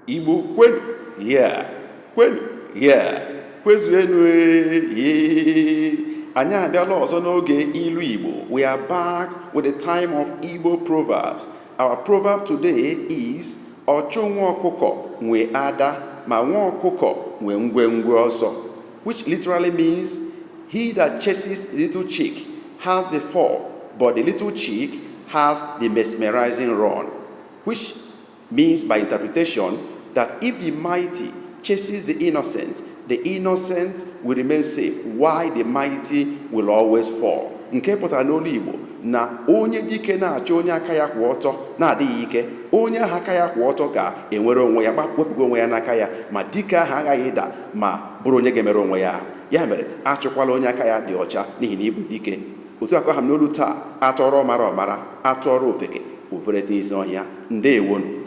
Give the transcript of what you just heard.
Igbo kwenu ya, kwenu ya, kwezuenu ee. Anyị abịala ọzọ n'oge ilu Igbo. We are back with the time of Igbo proverbs. Our proverb today is "Ọchụ nwa ọkụkọ nwe ada, ma nwa ọkụkọ nwe ngwengwe ọsọ," which literally means he that chases the little chick has the fall, but the little chick has the mesmerizing run, which means by interpretation that if the mighty chases the innocent, the innocent will remain safe while the mighty will always fall. Nke pụtara n'olu Igbo na onye dike na-achọ onye aka ya kwụ ọtọ na-adịghị ike, onye ahụ aka ya kwụ ọtọ ga-enwere onwe ya, wepụga onwe ya n'aka ya, ma dike ahụ aghaghị ịda ma bụrụ onye ga-emere onwe ya ahụ. Ya mere, achụkwala onye aka ya dị ọcha n'ihi na ịbụ dike. Otu akọ ha m n'olu taa. Atọrọ ọmara ọmara, atụọrọ ofeke ofereta isi ọhịa. Ndewonu.